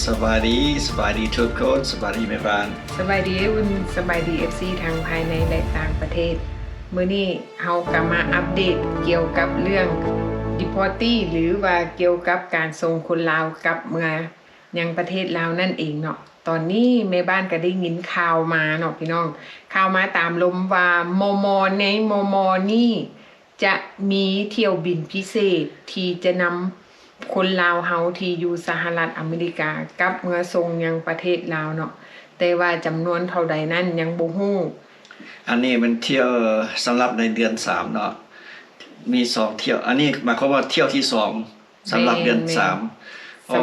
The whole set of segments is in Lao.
ສະບາຍດີ ສະບາຍດີທຸກຄົນ ສະບາຍດີແມ່ບ້ານ ສະບາຍດີອ້າຍອຸ່ນ ສະບາຍດີເອັຟຊີທັງພາຍໃນ ແລະ ຕ່າງປະເທດ. ມື້ນີ້ເຮົາກະມາອັບເດດກ່ຽວກັບເລື່ອງ deportee ຫຼືວ່າກ່ຽວກັບການສົ່ງຄົນລາວກັບເມືອຍັງປະເທດລາວນັ້ນເອງເນາະ. ຕອນນີ້ແມ່ບ້ານກະໄດ້ຍິນຂ່າວມາເນາະພີ່ນ້ອງ, ຂ່າວມາຕາມລົມວ່າ ມໍ່ໆ ໃນມໍ່ໆ ນີ້ ຈະມີຖ້ຽວບິນພິເສດທີ່ຈະນຳຄົນລາວເຮົາທີ່ຢູ່ສະຫະລັດອາເມລິກາກັບເມືອສົ່ງຍັງປະເທດລາວເນາະ, ແຕ່ວ່າຈຳນວນເທົ່າໃດນັ້ນຍັງບໍ່ຮູ້. ອັນນີ້ແມ່ນຖ້ຽວສຳລັບໃນເດືອນສາມເນາະ, ມີສອງຖ້ຽວ, ອັນນີ້ໝາຍຄວາມວ່າຖ້ຽວທີສອງ ສຳລັບເດືອນສາມ. ແມ່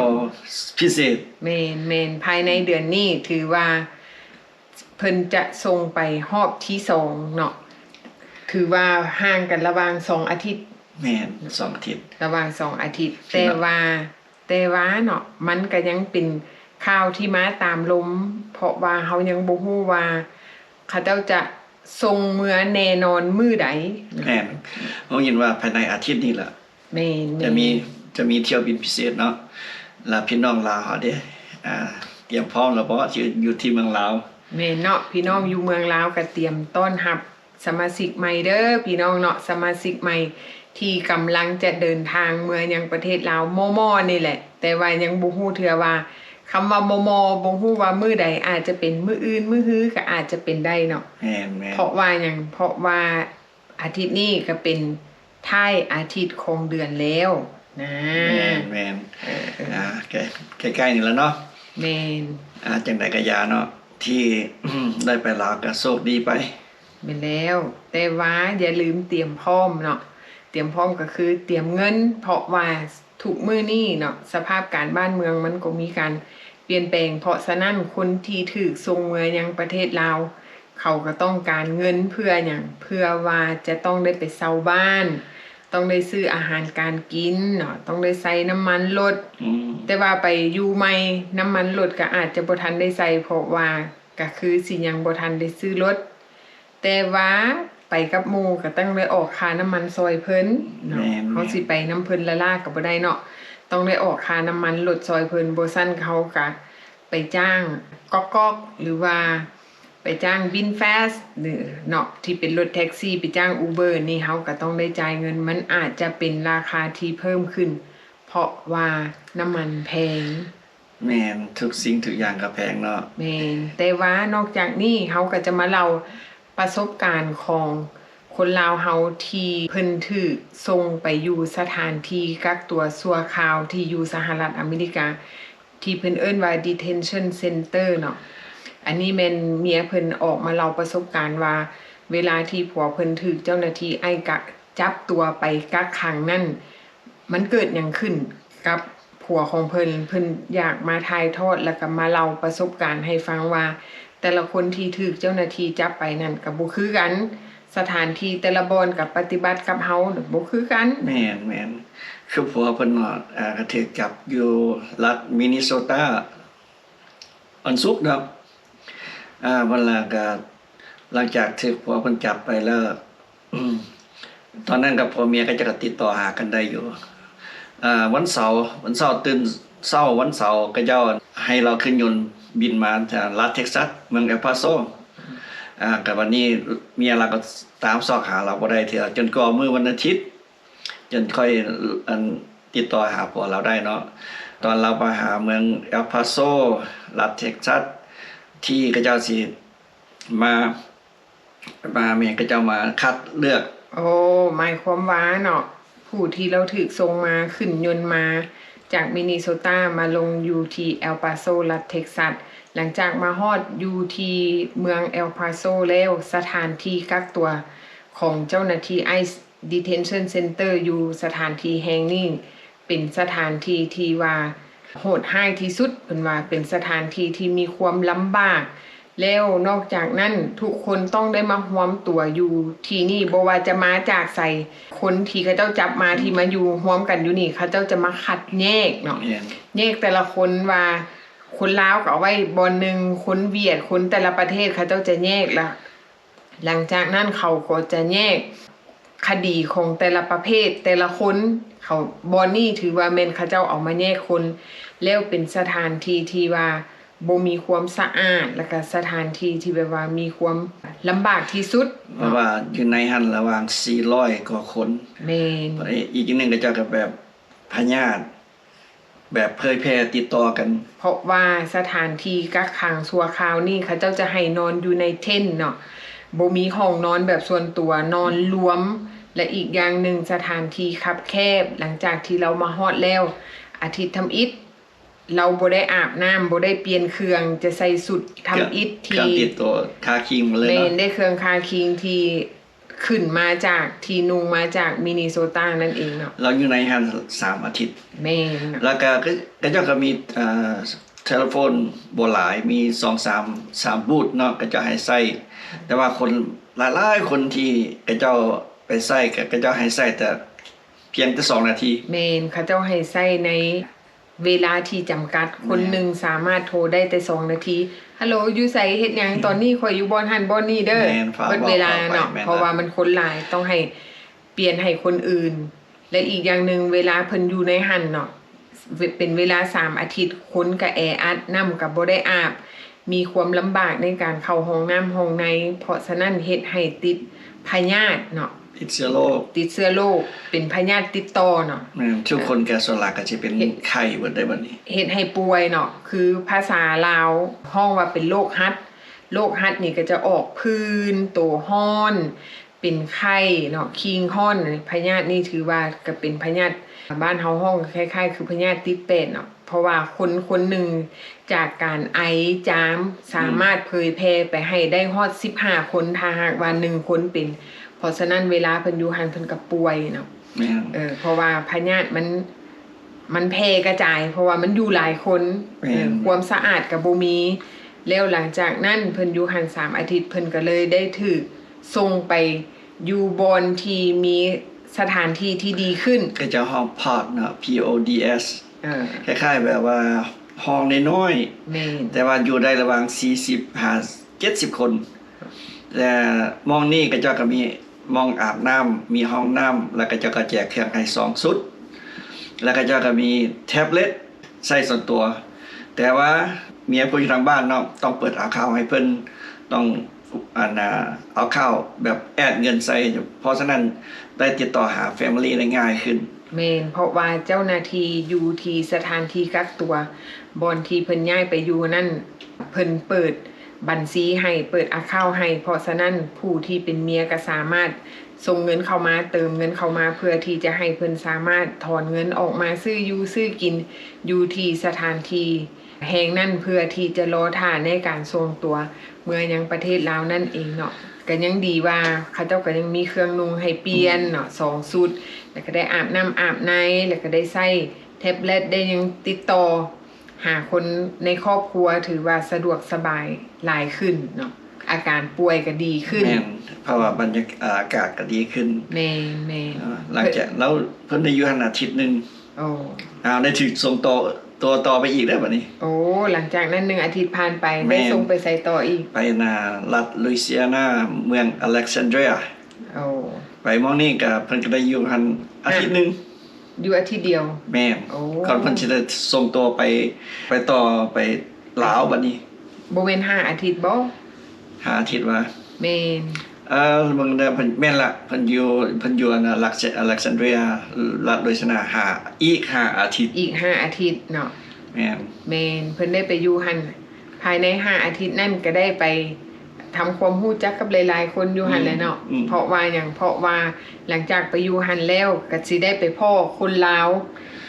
ນ ອໍ ສຳ ພິເສດ. ແມ່ນໆ ພາຍໃນເດືອນນີ້ຖືວ່າ ເພິ່ນຈະສົ່ງໄປຮອບທີສອງເນາະ, ຖືວ່າຫ່າງກັນລະຫວ່າງສອງອາທິດ. ແມ່ນ ສອງອາທິດ ລະຫວ່າງສອງອາທິດ. ແຕ່ວ່າ ແຕ່ວ່າເນາະ ມັນກະຍັງເປັນຂ່າວທີ່ມາຕາມລົມ, ເພາະວ່າເຮົາຍັງບໍ່ຮູ້ວ່າເຂົາເຈົ້າຈະສົ່ງເມືອແນ່ນອນມື້ໃດ. ແມ່ນ ຮູ້ຍິນວ່າພາຍໃນອາທິດນີ້ລະ. ແມ່ນໆ ຈະມີ ຈະມີຖ້ຽວບິນພິເສດເນາະ. ລະພີ່ນ້ອງລາວເຮົາເດ ອາ ຕຽມພ້ອມແລ້ວບໍ່ ທີ່ຢູ່ທີ່ເມືອງລາວ? ແມ່ນເນາະ ພີ່ນ້ອງຢູ່ເມືອງລາວກະຕຽມຕ້ອນຮັບສະມາຊິກໃໝ່ເດີພີ່ນ້ອງເນາະ, ສະມາຊິກໃໝ່ທີ່ກຳລັງຈະເດີນທາງເມືອຍັງປະເທດລາວມໍ່ໆ ນີ້ແຫຼະ, ແຕ່ວ່າຍັງບໍ່ຮູ້ເທື່ອວ່າ ຄຳວ່າມໍ່ໆ ບໍ່ຮູ້ວ່າມື້ໃດ, ອາດຈະເປັນມື້ອື່ນ ມື້ຮື ກະອາດຈະເປັນໄດ້ເນາະ. ແມ່ນໆ ເພາະວ່າຫຍັງ? ເພາະວ່າ ອາທິດນີ້ກະເປັນທ້າຍອາທິດຂອງເດືອນແລ້ວນະ. ແມ່ນໆ ເອີໆ ອ່າ ໃກ້ໆ ນີ້ລະເນາະ. ແມ່ນ ອ່າ ຈັ່ງໃດກະຢ່າເນາະ ທີ່ໄດ້ໄປລາວກະໂຊກດີໄປ. ແມ່ນແລ້ວ ແຕ່ວ່າຢ່າລືມຕຽມພ້ອມເນາະ, ຕຽມພ້ອມກະຄືຕຽມເງິນ, ເພາະວ່າທຸກມື້ນີ້ເນາະ ສະພາບການບ້ານເມືອງມັນກໍມີການປ່ຽນແປງ, ເພາະສະນັ້ນຄົນທີ່ຖືກສົ່ງເມືອຍັງປະເທດລາວ ເຂົາກໍຕ້ອງການເງິນເພື່ອຫຍັງ? ເພື່ອວ່າຈະຕ້ອງໄດ້ໄປເຊົ່າບ້ານ, ຕ້ອງໄດ້ຊື້ອາຫານການກິນເນາະ, ຕ້ອງໄດ້ໃສ່ນ້ຳມັນລົດ. ອືມ ແຕ່ວ່າໄປຢູ່ໃໝ່ ນ້ຳມັນລົດກໍອາດຈະບໍ່ທັນໄດ້ໃສ່ ເພາະວ່າກໍຄືຊິຍັງບໍ່ທັນໄດ້ຊື້ລົດ. ແຕ່ວ່າໄປກັບໝູ່ກໍຕ້ອງໄດ້ອອກຄ່ານ້ຳມັນຊ່ອຍເພິ່ນເນາະ. ແມ່ນໆ ເຮົາຊິໄປນຳເພິ່ນລ້າໆກໍບໍ່ໄດ້ເນາະ, ຕ້ອງໄດ້ອອກຄ່ານ້ຳມັນລົດຊ່ອຍເພິ່ນ, ບໍ່ຊັ້ນເຮົາກໍໄປຈ້າງກອກໆ ຫຼືວ່າ ໄປຈ້າງວິນແຟສ ຫຼືເນາະ ທີ່ເປັນລົດແທັກຊີ ໄປຈ້າງອູເບີນີ້ ເຮົາກໍຕ້ອງໄດ້ຈ່າຍເງິນ, ມັນອາດຈະເປັນລາຄາທີ່ເພີ່ມຂຶ້ນ ເພາະວ່ານ້ຳມັນແພງ. ແມ່ນ ທຸກສິ່ງທຸກຢ່າງກໍແພງເນາະ. ແມ່ນ ແຕ່ວ່ານອກຈາກນີ້ ເຮົາກໍຈະມາເລົ່າປະສົບການຂອງຄົນລາວເຮົາ ທີ່ເພິ່ນຖືກສົ່ງໄປຢູ່ສະຖານທີ່ກັກຕົວຊົ່ວຄາວທີ່ຢູ່ສະຫະລັດອາເມລິກາ ທີ່ເພິ່ນເອີ້ນວ່າ detention center ເນາະ. ອັນນີ້ແມ່ນເມຍເພິ່ນອອກມາເລົ່າປະສົບການວ່າ ເວລາທີ່ຜົວເພິ່ນຖືກເຈົ້າໜ້າທີ່ໄອສ໌ກັກ ຈັບຕົວໄປກັກຂັງນັ້ນ ມັນເກີດຫຍັງຂຶ້ນກັບຜົວຂອງເພິ່ນ. ເພິ່ນຢາກມາຖ່າຍທອດ ແລ້ວກໍມາເລົ່າປະສົບການໃຫ້ຟັງວ່າ ແຕ່ລະຄົນທີ່ຖືກເຈົ້າໜ້າທີ່ຈັບໄປນັ້ນກໍບໍ່ຄືກັນ, ສະຖານທີ່ແຕ່ລະບ່ອນກັບປະຕິບັດກັບເຮົາບໍ່ຄືກັນ. ແມ່ນໆ ຄືຜົວເພິ່ນເນາະ ອ່າ ກໍຖືກຈັບຢູ່ລັດມິນນິໂຊຕາ ວັນສຸກເນາະ. ອ່າ ເພິ່ນລະກະ ຫຼັງຈາກຖືກຜົວເພິ່ນຈັບໄປແລ້ວ ຕອນນັ້ນກໍຜົວເມຍກໍຈະຕິດຕໍ່ຫາກັນໄດ້ຢູ່. ອ່າ ວັນເສົາ ວັນເສົາຕື່ນເຊົ້າວັນເສົາ ເຂົາເຈົ້າໃຫ້ລາວຂຶ້ນຍົນບິນມາຈາກລັດເທັກຊັສ ເມືອງເອລປາໂຊ. ອ່າ ກໍບັດນີ້ເມຍລາວກໍຕາມຊອກຫາລາວບໍ່ໄດ້ເທື່ອ ຈົນກວ່າມື້ວັນອາທິດ ຈົນຄ່ອຍ ອັນ ຕິດຕໍ່ຫາຜົວລາວໄດ້ເນາະ. ຕອນລາວມາຫາເມືອງເອລປາໂຊ ລັດເທັກຊັສ ທີ່ເຂົາເຈົ້າຊິມາ ມາ ແມ່ນເຂົາເຈົ້າມາຄັດເລືອກ. ໂອ້ ໝາຍຄວາມວ່າເນາະ ຜູ້ທີ່ລາວຖືກສົ່ງມາ ຂຶ້ນຍົນມາຈາກມິນນິໂຊຕາ ມາລົງຢູ່ທີ່ເອລປາໂຊ ລັດເທັກຊັສ. ຫຼັງຈາກມາຮອດຢູ່ທີ່ເມືອງເອລປາໂຊແລ້ວ ສະຖານທີ່ກັກຕົວຂອງເຈົ້າໜ້າທີ່ໄອສ໌ detention center ຢູ່ສະຖານທີ່ແຫ່ງນີ້ ເປັນສະຖານທີ່ທີ່ວ່າໂຫດຮ້າຍທີ່ສຸດ, ເພິ່ນວ່າເປັນສະຖານທີ່ທີ່ມີຄວາມລຳບາກ. ແລ້ວນອກຈາກນັ້ນ ທຸກຄົນຕ້ອງໄດ້ມາຮວມຕົວຢູ່ທີ່ນີ້, ບໍ່ວ່າຈະມາຈາກໃສ, ຄົນທີ່ເຂົາເຈົ້າຈັບມາ ອືມ ທີ່ມາຢູ່ຮວມກັນຢູ່ນີ້ ເຂົາເຈົ້າຈະມາຄັດແຍກເນາະ, ແຍກແຕ່ລະຄົນວ່າ ຄົນລາວກໍເອົາໄວ້ບ່ອນໜຶ່ງ, ຄົນຫວຽດ, ຄົນແຕ່ລະປະເທດ ເຂົາເຈົ້າຈະແຍກລະ. ຫຼັງຈາກນັ້ນເຂົາກໍຈະແຍກ ຄະດີຂອງແຕ່ລະປະເພດ ແຕ່ລະຄົນ ເຂົາ ບ່ອນນີ້ຖືວ່າແມ່ນເຂົາເຈົ້າເອົາມາແຍກຄົນ ແລ້ວເປັນສະຖານທີ່ທີ່ວ່າບໍ່ມີຄວາມສະອາດ ແລ້ວກະສະຖານທີ່ທີ່ແບບວ່າມີຄວາມລຳບາກທີ່ສຸດ ເພາະວ່າຢູ່ໃນຫັ້ນລະຫວ່າງສີ່ຮ້ອຍກວ່າຄົນ. ແມ່ນ. ອີກຢ່າງໜຶ່ງເຂົາເຈົ້າກະແບບພະຍາດ ແບບເຜີຍແຜ່ຕິດຕໍ່ກັນ ເພາະວ່າສະຖານທີ່ກັກຂັງຊົ່ວຄາວນີ້ ເຂົາເຈົ້າຈະໃຫ້ນອນຢູ່ໃນເທັນເນາະ ບໍ່ມີຫ້ອງນອນແບບສ່ວນຕົວ ນອນລວມ ແລະ ອີກຢ່າງໜຶ່ງສະຖານທີ່ຄັບແຄບ. ຫຼັງຈາກທີ່ລາວມາຮອດແລ້ວ ອາທິດທຳອິດ ລາວບໍ່ໄດ້ອາບນ້ຳ ບໍ່ໄດ້ປ່ຽນເຄື່ອງ ຈະໃສ່ຊຸດທຳອິດທີ່ ເຄື່ອງຕິດໂຕຄາຄິງໝົດເລີຍເນາະ. ແມ່ນ ໄດ້ເຄື່ອງຄາຄິງທີ່ ຂຶ້ນມາຈາກ ທີ່ນຸ່ງມາຈາກມິນນີໂຊຕານັ້ນເອງເນາະ. ລາວຢູ່ໃນຫັ້ນສາມອາທິດ. ແມ່ນເນາະ. ແລ້ວກະ ກະ ເຂົາເຈົ້າກະມີ ເອີ ເທເລໂຟນບໍ່ຫຼາຍ ມີສອງສາມ ສາມບູດເນາະ ເຂົາເຈົ້າໃຫ້ໃຊ້ ແຕ່ວ່າຄົນຫຼາຍໆຄົນທີ່ເຂົາເຈົ້າໄປໃຊ້ ກະ ເຂົາເຈົ້າໃຫ້ໃຊ້ແຕ່ພຽງແຕ່ສອງນາທີ. ແມ່ນ ເຂົາເຈົ້າໃຫ້ໃຊ້ໃນ ເວລາທີ່ຈຳກັດ ຄົນໜຶ່ງສາມາດໂທໄດ້ແຕ່ສອງນາທີ. ຮາໂຫຼ ຢູ່ໃສ ເຮັດຫຍັງ? ຕອນນີ້ຂ້ອຍຢູ່ບ່ອນຫັ້ນບ່ອນນີ້ເດີ. ແມ່ນ ເບິດເວລາເນາະ ເພາະວ່າມັນຄົນຫຼາຍ ຕ້ອງໃຫ້ປ່ຽນໃຫ້ຄົນອື່ນ ແລະ ອີກຢ່າງໜຶ່ງ ເວລາເພິ່ນຢູ່ໃນຫັ້ນເນາະ ເປັນເວລາສາມອາທິດ ຄົນກະແອອັດ ນ້ຳກະບໍ່ໄດ້ອາບ ມີຄວາມລຳບາກໃນການເຂົ້າຫ້ອງນ້ຳຫ້ອງໃນ ເພາະສະນັ້ນເຮັດໃຫ້ຕິດພະຍາດເນາະ ຕິດເຊື້ອໂລກ ຕິດເຊື້ອໂລກ ເປັນພະຍາດຕິດຕໍ່ເນາະ. ແມ່ນ ທຸກຄົນກະສ່ວນຫຼາຍກະຊິເປັນໄຂ້ເບິດໄດ໋ບັດນີ້ ເຮັດໃຫ້ປ່ວຍເນາະ ຄືພາສາລາວຮ້ອງວ່າເປັນໂລກຮັດ ໂລກຮັດນີ້ກະຈະອອກຜື່ນ ໂຕຮ້ອນ ເປັນໄຂ້ເນາະ ຄີງຮ້ອນ. ພະຍາດນີ້ຖືວ່າກະເປັນພະຍາດ ບ້ານເຮົາຮ້ອງຄ້າຍໆຄືພະຍາດຕິດແປດເນາະ ເພາະວ່າຄົນຄົນໜຶ່ງຈາກການໄອ ຈາມ ສາມາດເຜີຍແຜ່ໄປໃຫ້ໄດ້ຮອດສິບຫ້າຄົນ ຖ້າຫາກວ່າໜຶ່ງຄົນເປັນ. ເພາະສະນັ້ນເວລາເພິ່ນຢູ່ຫັ້ນເພິ່ນກະປ່ວຍເນາະ. ແມ່ນ ເອີ ເພາະວ່າພະຍາດມັນ ມັນແຜ່ກະຈາຍ ເພາະວ່າມັນຢູ່ຫຼາຍຄົນ ແມ່ນ ເອີ ຄວາມສະອາດກະບໍ່ມີ. ແລ້ວຫຼັງຈາກນັ້ນເພິ່ນຢູ່ຫັ້ນສາມອາທິດ ເພິ່ນກະເລີຍໄດ້ຖືກສົ່ງໄປຢູ່ບ່ອນທີ່ມີສະຖານທີ່ທີ່ດີຂຶ້ນ ເຂົາເຈົ້າຮ້ອງ PODS ເນາະ P O D S ເອີ ຄ້າຍໆແບບວ່າຫ້ອງນ້ອຍໆ ແມ່ນ ແຕ່ວ່າຢູ່ໄດ້ລະຫວ່າງສີ່ສິບຫາເຈັດສິບຄົນ. ແລະ ໝ່ອງນີ້ເຂົາເຈົ້າກະມີໝ່ອງອາບນ້ຳ ມີຫ້ອງນ້ຳ ແລະ ເຂົາເຈົ້າກະແຈກເຄື່ອງໃຫ້ສອງຊຸດ ແລະ ເຂົາເຈົ້າກະມີແທັບເລັດໃຊ້ສ່ວນຕົວ ແຕ່ວ່າເມຍຜູ້ຢູ່ທາງບ້ານເນາະ ຕ້ອງເປີດອາເຄົາໃຫ້ເພິ່ນ ຕ້ອງ ອັນນ່າ ເອົາເຂົ້າແບບແອດເງິນໃສ່ ເພາະສະນັ້ນໄດ້ຕິດຕໍ່ຫາ family ໄດ້ງ່າຍຂຶ້ນ. ແມ່ນ ເພາະວ່າເຈົ້າໜ້າທີ່ຢູ່ທີ່ສະຖານທີ່ກັກຕົວ ບ່ອນທີ່ເພິ່ນຍ້າຍໄປຢູ່ນັ້ນ ເພິ່ນເປີດບັນຊີໃຫ້ ເປີດອາເຄົາໃຫ້ ເພາະສະນັ້ນຜູ້ທີ່ເປັນເມຍກະສາມາດສົ່ງເງິນເຂົ້າມາ ເຕີມເງິນເຂົ້າມາ ເພື່ອທີ່ຈະໃຫ້ເພິ່ນສາມາດຖອນເງິນອອກມາຊື້ຢູ່ຊື້ກິນຢູ່ທີ່ສະຖານທີ່ ແຫ່ງນັ້ນ ເພື່ອທີ່ຈະລໍຖ້າໃນການສົ່ງຕົວເມືອຍັງປະເທດລາວນັ້ນເອງເນາະ. ກະຍັງດີວ່າເຂົາເຈົ້າກະຍັງມີເຄື່ອງນຸ່ງໃຫ້ປ່ຽນເນາະ ສອງຊຸດ ແລ້ວກະໄດ້ອາບນ້ຳອາບໃນ ແລ້ວກະໄດ້ໃຊ້ແທັບເລັດ ໄດ້ຫຍັງຕິດຕໍ່ຫາຄົນໃນຄອບຄົວ ຖືວ່າສະດວກສະບາຍຫຼາຍຂຶ້ນເນາະ ອາການປ່ວຍກະດີຂຶ້ນ. ແມ່ນ ເພາະວ່າບັນຍາ ອາກາດກະດີຂຶ້ນ. ແມ່ນໆ ຫຼັງຈາກລາວ ເພິ່ນໄດ້ຢູ່ຫັ້ນອາທິດໜຶ່ງ. ໂອ້ ອ້າວ ໄດ້ຖືກສົ່ງຕໍ່ ຕົວຕໍ່ໄປອີກເດີບັດນີ້. ໂອ້ ຫຼັງຈາກນັ້ນໜຶ່ງອາທິດຜ່ານໄປ ແມ່ນ ໄດ້ສົ່ງໄປໃສຕໍ່ອີກ? ໄປນາ ລັດ Louisiana ເມືອງ Alexandria. ໂອ້ ໄປໝ່ອງນີ້ກະ ເພິ່ນກະໄດ້ຢູ່ຫັ້ນອາທິດໜຶ່ງ. ຢູ່ອາທິດດຽວ? ແມ່ນ. ໂອ້ ກ່ອນເພິ່ນຊິໄດ້ສົ່ງຕົວໄປ ໄປຕໍ່ໄປລາວບັດນີ້. ບໍ່ແມ່ນຫ້າອາທິດບໍ? ຫ້າອາທິດຫວາ? ແມ່ນ. ເອີ ເບິ່ງເດີ ເພິ່ນ ແມ່ນລະ ເພິ່ນຢູ່ ເພິ່ນຢູ່ອັນ Alex- Alexandria ລັດ Louisiana ຫ້າ ອີກຫ້າອາທິດ. ອີກຫ້າອາທິດເນາະ. ແມ່ນ. ແມ່ນ ເພິ່ນໄດ້ໄປຢູ່ຫັ້ນ ພາຍໃນຫ້າອາທິດນັ້ນກະໄດ້ໄປທຳຄວາມຮູ້ຈັກກັບຫຼາຍໆຄົນຢູ່ຫັ້ນແຫຼະເນາະ. ອືມ ເພາະວ່າຫຍັງ? ເພາະວ່າຫຼັງຈາກໄປຢູ່ຫັ້ນແລ້ວ ກະຊິໄດ້ໄປພໍ້ຄົນລາວ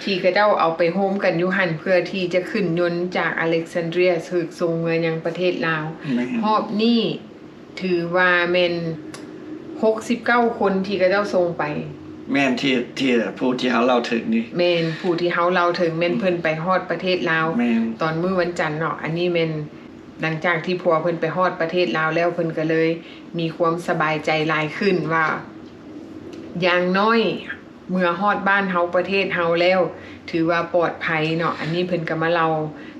ທີ່ເຂົາເຈົ້າເອົາໄປໂຮມກັນຢູ່ຫັ້ນ ເພື່ອທີ່ຈະຂຶ້ນຍົນຈາກ Alexandria ຖືກສົ່ງເມືອຍັງປະເທດລາວ. ແມ່ນ. ຮອບນີ້ຖືວ່າແມ່ນຫົກສິບເກົ້າຄົນທີ່ເຂົາເຈົ້າສົ່ງໄປ. ແມ່ນ ທີ່ ທີ່ ຜູ້ທີ່ເຮົາເລົ່າເຖິງນີ້. ແມ່ນ ຜູ້ທີ່ເຮົາເລົ່າເຖິງ ແມ່ນ ອືມ ເພິ່ນໄປຮອດປະເທດລາວ. ແມ່ນ. ຕອນມື້ວັນຈັນເນາະ. ອັນນີ້ແມ່ນ ຫຼັງຈາກທີ່ຜົວເພິ່ນໄປຮອດປະເທດລາວແລ້ວ ເພິ່ນກະເລີຍມີຄວາມສະບາຍໃຈຫຼາຍຂຶ້ນວ່າ ຢ່າງໜ້ອຍເມື່ອຮອດບ້ານເຮົາ ປະເທດເຮົາແລ້ວ ຖືວ່າປອດໄພເນາະ. ອັນນີ້ເພິ່ນກະມາເລົ່າ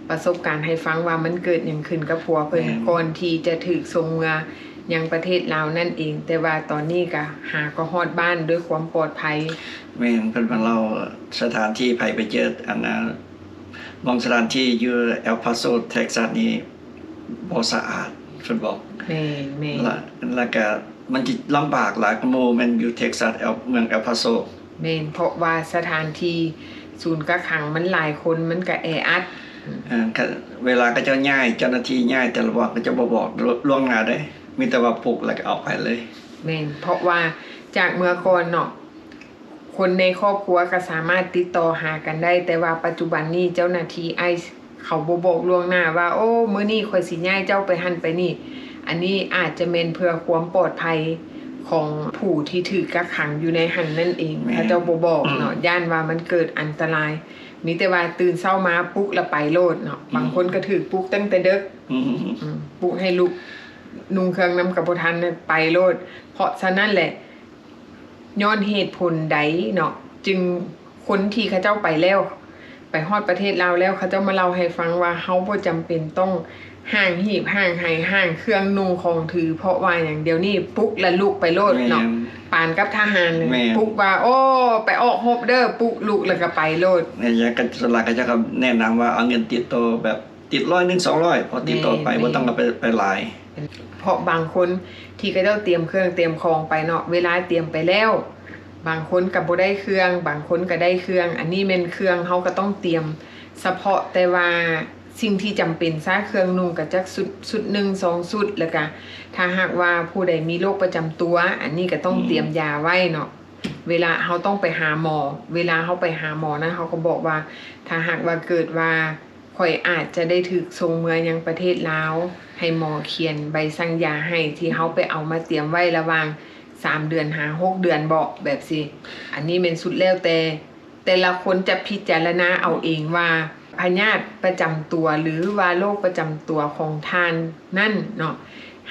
ປະສົບການໃຫ້ຟັງວ່າມັນເກີດຫຍັງຂຶ້ນກັບຜົວເພິ່ນ ແມ່ນ ກ່ອນທີ່ຈະຖືກສົ່ງເມືອ ຍັງປະເທດລາວນັ້ນເອງ, ແຕ່ວ່າຕອນນີ້ກະຫາກໍຮອດບ້ານດ້ວຍຄວາມປອດໄພ. ແມ່ນ, ເພິ່ນມາເລົ່າສະຖານທີ່ ໃຜໄປເຈີອັນນ່າ ບາງສະຖານທີ່ຢູ່ El Paso Texas ນີ້ບໍ່ສະອາດ, ເພິ່ນບອກ. ແມ່ນ, ແມ່ນ. ລະ ລະກະມັນຊິລຳບາກຫຼາຍກວ່າໝູ່ ແມ່ນຢູ່ Texas El ເມືອງ El Paso. ແມ່ນ, ເພາະວ່າສະຖານທີ່ສູນກັກຂັງມັນຫຼາຍຄົນ ມັນກະແອອັດ. ເອີ ເວລາເຂົາເຈົ້າຍ້າຍ ເຈົ້າໜ້າທີ່ຍ້າຍແຕ່ລະບ່ອນ ເຂົາເຈົ້າບໍ່ບອກລ່ວງໜ້າເດ້, ມີແຕ່ວ່າປຸກແລ້ວກໍອອກໄປເລີຍ. ແມ່ນ, ເພາະວ່າຈາກເມື່ອກ່ອນເນາະ ຄົນໃນຄອບຄົວກໍສາມາດຕິດຕໍ່ຫາກັນໄດ້, ແຕ່ວ່າປັດຈຸບັນນີ້ເຈົ້າໜ້າທີ່ ICE ເຂົາບໍ່ບອກລ່ວງໜ້າວ່າ ໂອ້ ມື້ນີ້ຂ້ອຍຊິຍ້າຍເຈົ້າໄປຫັ້ນໄປນີ້. ອັນນີ້ອາດຈະແມ່ນເພື່ອຄວາມປອດໄພຂອງຜູ້ທີ່ຖືກກັກຂັງຢູ່ໃນຫັ້ນນັ້ນເອງ. ແມ່ນ. ເຂົາເຈົ້າບໍ່ບອກເນາະ, ຢ້ານວ່າມັນເກີດອັນຕະລາຍ. ມີແຕ່ວ່າຕື່ນເຊົ້າມາປຸກລະໄປໂລດເນາະ. ອືມ. ບາງຄົນກໍຖືກປຸກຕັ້ງແຕ່ເດິກ. ອືມ. ອືມ, ປຸກໃຫ້ລຸກນຸ່ງເຄື່ອງນຳກໍບໍ່ທັນ, ໄປໂລດ. ເພາະສະນັ້ນແຫຼະ ຍ້ອນເຫດຜົນໃດເນາະ ຈຶ່ງ ຄົນທີ່ເຂົາເຈົ້າໄປແລ້ວ ໄປຮອດປະເທດລາວແລ້ວ ເຂົາເຈົ້າມາເລົ່າໃຫ້ຟັງວ່າ ເຮົາບໍ່ຈຳເປັນຕ້ອງຫ້າງຮີບ ຫ້າງໄຫ ຫ້າງເຄື່ອງນຸ່ງຂອງຖື. ເພາະວ່າຫຍັງ? ດຽວນີ້ປຸກລະລຸກໄປໂລດເນາະ. ແມ່ນ. ປານກັບທະຫານ. ແມ່ນ. ປຸກວ່າ ໂອ້ ໄປອອກຮົບເດີ, ປຸກລຸກແລ້ວກໍໄປໂລດ. ແມ່ນ, ສ່ວນຫຼາຍເຂົາເຈົ້າກໍແນະນຳວ່າ ເອົາເງິນຕິດໂຕແບບ ຕິດຮ້ອຍໜຶ່ງ ສອງຮ້ອຍ ພໍຕິດຕໍ່ໄປ. ແມ່ນ. ບໍ່ຕ້ອງເອົາໄປ ໄປຫຼາຍ. ເພາະບາງຄົນທີ່ເຂົາເຈົ້າຕຽມເຄື່ອງຕຽມຂອງໄປເນາະ, ເວລາຕຽມໄປແລ້ວ ບາງຄົນກໍບໍ່ໄດ້ເຄື່ອງ, ບາງຄົນກໍໄດ້ເຄື່ອງ. ອັນນີ້ແມ່ນເຄື່ອງ ເຮົາກໍຕ້ອງຕຽມສະເພາະແຕ່ວ່າສິ່ງທີ່ຈຳເປັນຊະ, ເຄື່ອງນຸ່ງກໍຈັກຊຸດ, ຊຸດໜຶ່ງ ສອງຊຸດ. ແລ້ວກໍຖ້າຫາກວ່າຜູ້ໃດມີໂລກປະຈຳຕົວ, ອັນນີ້ກໍຕ້ອງ ອືມ ຕຽມຢາໄວ້ເນາະ. ເວລາເຮົາຕ້ອງໄປຫາໝໍ, ເວລາເຮົາໄປຫາໝໍນັ້ນ ເຮົາກໍບອກວ່າ ຖ້າຫາກວ່າເກີດວ່າ ຂ້ອຍອາດຈະໄດ້ຖືກສົ່ງເມືອຍັງປະເທດລາວ, ໃຫ້ໝໍຂຽນໃບສັ່ງຢາໃຫ້ທີ່ເຮົາໄປເອົາມາຕຽມໄວ້ລະຫວ່າງສາມເດືອນຫາຫົກເດືອນເບາະ ແບບຊີ້. ອັນນີ້ແມ່ນສຸດແລ້ວແຕ່ ແຕ່ລະຄົນຈະພິຈາລະນາເອົາເອງວ່າ ພະຍາດປະຈຳຕົວ ຫຼືວ່າໂລກປະຈຳຕົວຂອງທ່ານນັ້ນເນາະ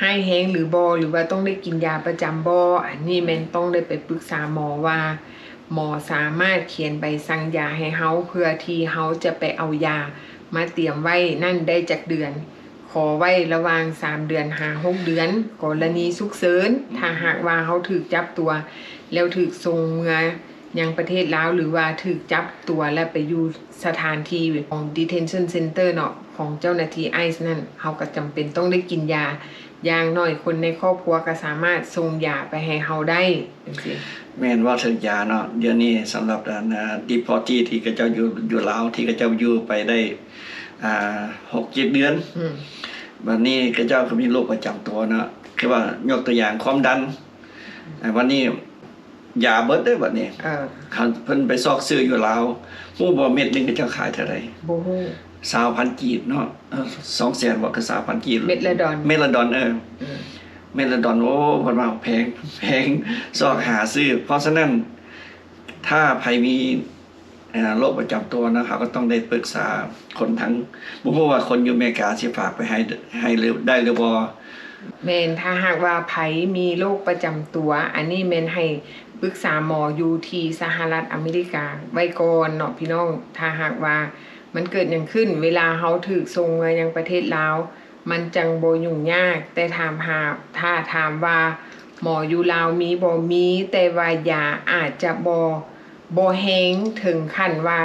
ຮ້າຍແຮງຫຼືບໍ່ ຫຼືວ່າຕ້ອງໄດ້ກິນຢາປະຈຳບໍ່. ອັນນີ້ແມ່ນຕ້ອງໄດ້ໄປປຶກສາໝໍວ່າ ໝໍສາມາດຂຽນໃບສັ່ງຢາໃຫ້ເຮົາ ເພື່ອທີ່ເຮົາຈະໄປເອົາຢາມາຕຽມໄວ້ນັ້ນໄດ້ຈັກເດືອນ. ຂໍໄວ້ລະຫວ່າງສາມເດືອນຫາຫົກເດືອນ. ກໍລະນີສຸກເສີນ ຖ້າຫາກວ່າເຮົາຖືກຈັບຕົວ ແລ້ວຖືກສົ່ງເມືອຍັງປະເທດລາວ ຫຼືວ່າຖືກຈັບຕົວ ແລ້ວໄປຢູ່ສະຖານທີ່ຂອງ detention center ເນາະ ຂອງເຈົ້າໜ້າທີ່ ICE ນັ້ນ ເຮົາກໍຈຳເປັນຕ້ອງໄດ້ກິນຢາ. ຢ່າງໜ້ອຍຄົນໃນຄອບຄົວກໍສາມາດສົ່ງຢາໄປໃຫ້ເຮົາໄດ້ ຈັ່ງຊີ້. ແມ່ນ, ເວົ້າເຖິງຢາເນາະ, ດຽວນີ້ສຳລັບອັນ ອາ deportee ທີ່ເຂົາເຈົ້າຢູ່ ຢູ່ລາວ ທີ່ເຂົາເຈົ້າຢູ່ໄປໄດ້ ອາ ຫົກເຈັດເດືອນ ອືມ ບັດນີ້ເຂົາເຈົ້າກໍມີໂລກປະຈຳຕົວເນາະ, ຄືວ່າຍົກຕົວຢ່າງຄວາມດັນ ອາ ບັດນີ້ຢາເບິດເດ້ບັດນີ້. ເອີ ຄັນເພິ່ນໄປຊອກຊື້ຢູ່ລາວ ຮູ້ບໍ່ເມັດໜຶ່ງເຂົາເຈົ້າຂາຍເທົ່າໃດ? ບໍ່ຮູ້. ຊາວພັນກີບເນາະ, ເອີ ສອງແສນບໍ່ ຄືຊາວພັນກີບ. ເມັດລະດອນ. ເມັດລະດອນ, ເອີ ອືມ ເມັດລະດອນ. ໂອ້ ເພິ່ນວ່າແພງ ແພງ ຊອກຫາຊື້. ເພາະສະນັ້ນ ຖ້າໃຜມີ ເອີ ໂລກປະຈຳຕົວເນາະ ເຮົາກໍຕ້ອງໄດ້ປຶກສາຄົນທາງ ບໍ່ຮູ້ວ່າຄົນຢູ່ອາເມລິກາຊິຝາກໄປໃຫ້ ໃຫ້ຫຼື ໄດ້ຫຼືບໍ່. ແມ່ນ, ຖ້າຫາກວ່າໃຜມີໂລກປະຈຳຕົວ ອັນນີ້ແມ່ນໃຫ້ປຶກສາໝໍຢູ່ທີ່ສະຫະລັດອາເມລິກາໄວ້ກ່ອນເນາະພີ່ນ້ອງ. ຖ້າຫາກວ່າມັນເກີດຫຍັງຂຶ້ນ ເວລາເຮົາຖືກສົ່ງເມືອຍັງປະເທດລາວ ມັນຈັ່ງບໍ່ຫຍຸ້ງຍາກ. ແຕ່ຖາມຫາ ຖ້າຖາມວ່າໝໍຢູ່ລາວມີບໍ່? ມີ, ແຕ່ວ່າຢາອາດຈະບໍ່ ບໍ່ແຮງເຖິງຂັ້ນວ່າ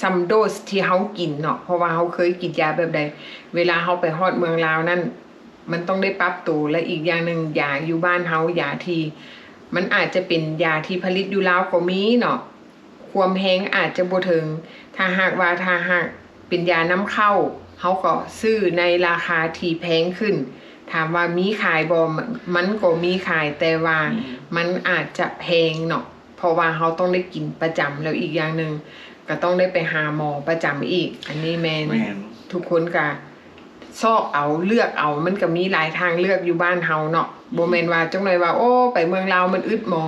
ສ່ຳໂດສທີ່ເຮົາກິນເນາະ, ເພາະວ່າເຮົາເຄີຍກິນຢາແບບໃດ ເວລາເຮົາໄປຮອດເມືອງລາວນັ້ນ ມັນຕ້ອງໄດ້ປັບໂຕ. ແລະ ອີກຢ່າງໜຶ່ງ ຢາຢູ່ບ້ານເຮົາ ຢາທີ່ ມັນອາດຈະເປັນຢາທີ່ຜະລິດຢູ່ລາວກໍມີເນາະ, ຄວາມແຮງອາດຈະບໍ່ເຖິງ. ຖ້າຫາກວ່າ ຖ້າຫາກເປັນຢານຳເຂົ້າ ເຮົາກໍຊື້ໃນລາຄາທີ່ແພງຂຶ້ນ. ຖາມວ່າມີຂາຍບໍ່? ມັນ ມັນກໍມີຂາຍ, ແຕ່ວ່າ ອືມ ມັນອາດຈະແພງເນາະ. ເພາະວ່າເຮົາຕ້ອງໄດ້ກິນປະຈຳ, ແລ້ວອີກຢ່າງໜຶ່ງກໍຕ້ອງໄດ້ໄປຫາໝໍປະຈຳອີກ. ອັນນີ້ແມ່ນ ແມ່ນ ທຸກຄົນກໍຊອກເອົາ ເລືອກເອົາ, ມັນກໍມີຫຼາຍທາງເລືອກຢູ່ບ້ານເຮົາເນາະ. ອືມ ບໍ່ແມ່ນວ່າຈັກໜ້ອຍວ່າ ໂອ້ ໄປເມືອງລາວມັນອຶດໝໍ,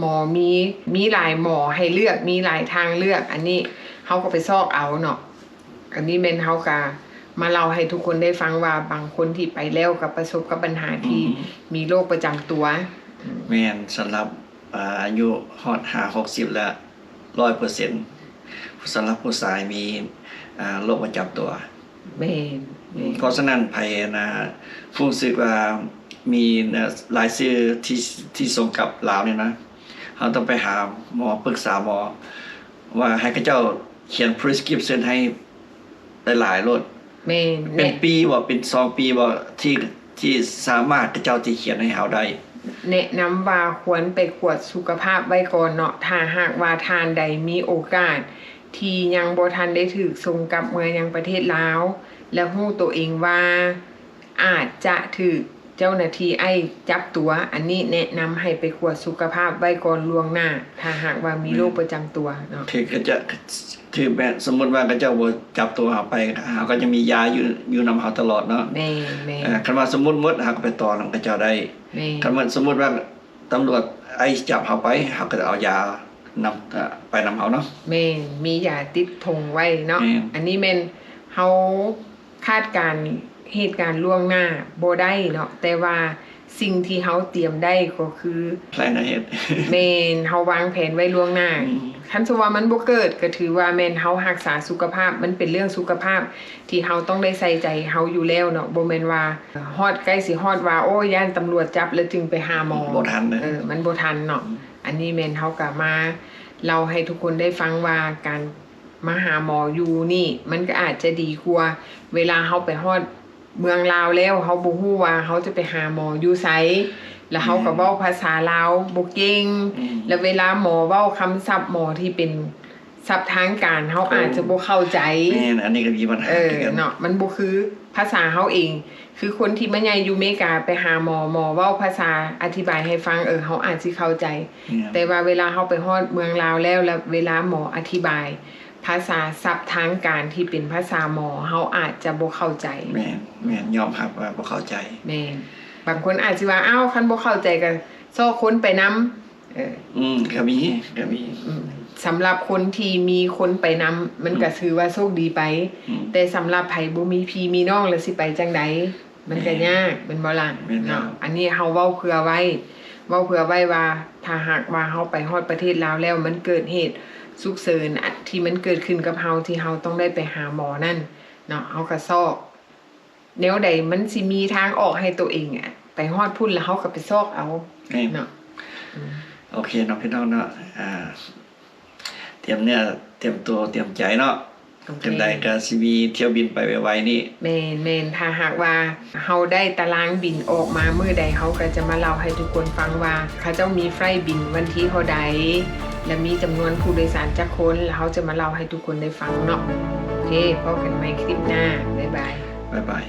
ໝໍມີ ມີຫຼາຍໝໍໃຫ້ເລືອກ, ມີຫຼາຍທາງເລືອກ. ອັນນີ້ເຮົາກໍໄປຊອກເອົາເນາະ. ອັນນີ້ແມ່ນເຮົາກໍມາເລົ່າໃຫ້ທຸກຄົນໄດ້ຟັງວ່າ ບາງຄົນທີ່ໄປແລ້ວກໍປະສົບກັບບັນຫາທີ່ ອືມ ມີໂລກປະຈຳຕົວ. ອືມ ແມ່ນ, ສຳລັບ ອາ ອາຍຸຮອດຫ້າຫົກສິບແລ້ວ ຮ້ອຍເປີເຊັນ ສຳລັບຜູ້ຊາຍມີ ອາ ໂລກປະຈຳຕົວ. ແມ່ນ ແມ່ນ ເພາະສະນັ້ນ ໃຜນະ ຮູ້ສຶກວ່າມີນະ ລາຍຊື່ທີ່ ທີ່ສົ່ງກັບລາວນີ້ນະ ເຮົາຕ້ອງໄປຫາໝໍ ປຶກສາໝໍ ວ່າໃຫ້ເຂົາເຈົ້າຂຽນ prescription ໃຫ້ຫຼາຍໆໂລດ. ແມ່ນ ເປັນ ແມ່ນ ປີບໍ່ ເປັນສອງປີບໍ່ ທີ່ ທີ່ສາມາດເຂົາເຈົ້າຊິຂຽນໃຫ້ເຮົາໄດ້. ແນະນຳວ່າຄວນໄປກວດສຸຂະພາບໄວ້ກ່ອນເນາະ ຖ້າຫາກວ່າທ່ານໃດມີໂອກາດທີ່ຍັງບໍ່ທັນໄດ້ຖືກສົ່ງກັບເມືອຍັງປະເທດລາວ ແລະ ຮູ້ໂຕເອງວ່າອາດຈະຖືກເຈົ້າໜ້າທີ່ໄອສ໌ຈັບຕົວ, ອັນນີ້ແນະນຳໃຫ້ໄປກວດສຸຂະພາບໄວ້ກ່ອນລ່ວງໜ້າ ຖ້າຫາກວ່າມີ ແມ່ນ ໂລກປະຈຳຕົວເນາະ. ຖືກເຂົາເຈົ້າ ຖືກແມ່ນ ສົມມຸດວ່າເຂົາເຈົ້າບໍ່ຈັບຕົວເຮົາໄປ ເຮົາກໍຈະມີຢາຢູ່ ຢູ່ນຳເຮົາຕະຫຼອດເນາະ. ແມ່ນ ແມ່ນ ເອີ ຄັນວ່າສົມມຸດໝົດ ເຮົາກໍໄປຕໍ່ນຳເຂົາເຈົ້າໄດ້. ແມ່ນ ຄັນວ່າສົມມຸດວ່າຕຳຫຼວດໄອສ໌ຈັບເຮົາໄປ ເຮົາກໍຈະເອົາຢານຳ ເອີ ໄປນຳເຮົາເນາະ. ແມ່ນ ມີຢາຕິດຖົງໄວ້ເນາະ. ແມ່ນ ອັນນີ້ແມ່ນເຮົາຄາດການເຫດການລ່ວງໜ້າບໍ່ໄດ້ເນາະ ແຕ່ວ່າ ສິ່ງທີ່ເຮົາຕຽມໄດ້ກໍຄື plan ahead ແມ່ນ ເຮົາວາງແຜນໄວ້ລ່ວງໜ້າ. ອືມ ຄັນສົມວ່າມັນບໍ່ເກີດ ກໍຖືວ່າແມ່ນເຮົາຮັກສາສຸຂະພາບ ມັນເປັນເລື່ອງສຸຂະພາບທີ່ເຮົາຕ້ອງໄດ້ໃສ່ໃຈເຮົາຢູ່ແລ້ວເນາະ. ບໍ່ແມ່ນວ່າຮອດ ໃກ້ຊິຮອດວ່າ ໂອ້ຍ ຢ້ານຕຳຫຼວດຈັບ ແລ້ວຈຶ່ງໄປຫາໝໍ ບໍ່ທັນເດີ. ເອີ ມັນບໍ່ທັນເນາະ. ອືມ ອັນນີ້ແມ່ນເຮົາກໍມາເລົ່າໃຫ້ທຸກຄົນໄດ້ຟັງວ່າ ການມາຫາໝໍຢູ່ນີ້ ມັນກໍອາດຈະດີກວ່າ ເວລາເຮົາໄປຮອດ ເມືອງລາວແລ້ວ ເຮົາບໍ່ຮູ້ວ່າເຮົາຈະໄປຫາໝໍຢູ່ໃສ ແລ້ວເຮົາກໍ ແມ່ນ ເວົ້າພາສາລາວບໍ່ເກັ່ງ ອືມ ແລ້ວເວລາໝໍເວົ້າຄຳສັບໝໍທີ່ເປັນສັບທາງການ ເຮົາ ໂອ້ ອາດຈະບໍ່ເຂົ້າໃຈ. ແມ່ນ ອັນນີ້ກໍມີບັນຫາ ເອີ ຄືກັນເນາະ. ມັນບໍ່ຄືພາສາເຮົາເອງ ຄືຄົນທີ່ມາໃຫຍ່ຢູ່ເມກາໄປຫາໝໍ ໝໍເວົ້າພາສາອະທິບາຍໃຫ້ຟັງ ເອີ ເຮົາອາດຊິເຂົ້າໃຈ ແມ່ນ ແຕ່ວ່າເວລາເຮົາໄປຮອດເມືອງລາວແລ້ວ ແລ້ວເວລາໝໍອະທິບາຍ ພາສາສັບທາງການທີ່ເປັນພາສາໝໍ ເຮົາອາດຈະບໍ່ເຂົ້າໃຈ. ແມ່ນ ແມ່ນ ຍອມຮັບວ່າບໍ່ເຂົ້າໃຈ. ແມ່ນ ບາງຄົນອາດຊິວ່າ ອ້າວ ຄັນບໍ່ເຂົ້າໃຈກໍຊອກຄົນໄປນຳ. ເອີ ອືມ ກໍມີ ກໍມີ. ອືມ ສຳລັບຄົນທີ່ມີຄົນໄປນຳ ມັນກໍ ອືມ ຖືວ່າໂຊກດີໄປ. ອືມ ແຕ່ສຳລັບໃຜບໍ່ມີພີ່ມີນ້ອງ ແລ້ວຊິໄປຈັ່ງໃດ? ມັນກໍຍາກ ແມ່ນ ແມ່ນບໍ່ລະ? ແມ່ນແລ້ວ ເນາະ ອັນນີ້ເຮົາເວົ້າເພື່ອໄວ້ ເວົ້າເພື່ອໄວ້ວ່າ ຖ້າຫາກວ່າເຮົາໄປຮອດປະເທດລາວແລ້ວ ມັນເກີດເຫດສຸກເສີນ ອະ ທີ່ມັນເກີດຂຶ້ນກັບເຮົາ ທີ່ເຮົາຕ້ອງໄດ້ໄປຫາໝໍນັ້ນເນາະ ເຮົາກໍຊອກ ແນວໃດມັນຊິມີທາງອອກໃຫ້ໂຕເອງອະ ໄປຮອດພຸ້ນແລ້ວເຮົາກໍໄປຊອກເອົາ ແມ່ນ ເນາະ. ອືມ ໂອເຄເນາະ ພີ່ນ້ອງເນາະ ອ່າ ຕຽມເນື້ອ ຕຽມໂຕ ຕຽມໃຈເນາະ. ໂອເຄ ຈັ່ງໃດກໍຊິມີຖ້ຽວບິນໄປໄວໆນີ້. ແມ່ນໆ ຖ້າຫາກວ່າເຮົາໄດ້ຕາລາງບິນອອກມາມື້ໃດ ເຮົາກໍຈະມາເລົ່າໃຫ້ທຸກຄົນຟັງວ່າ ເຂົາເຈົ້າມີໄຟລ໌ບິນວັນທີເທົ່າໃດ ແລະ ມີຈຳນວນຜູ້ໂດຍສານຈັກຄົນ ແລ້ວເຮົາຈະມາເລົ່າໃຫ້ທຸກຄົນໄດ້ຟັງເນາະ. ໂອເຄ ພົບກັນໃໝ່ຄລິບໜ້າ. ບາຍບາຍ. ບາຍບາຍ.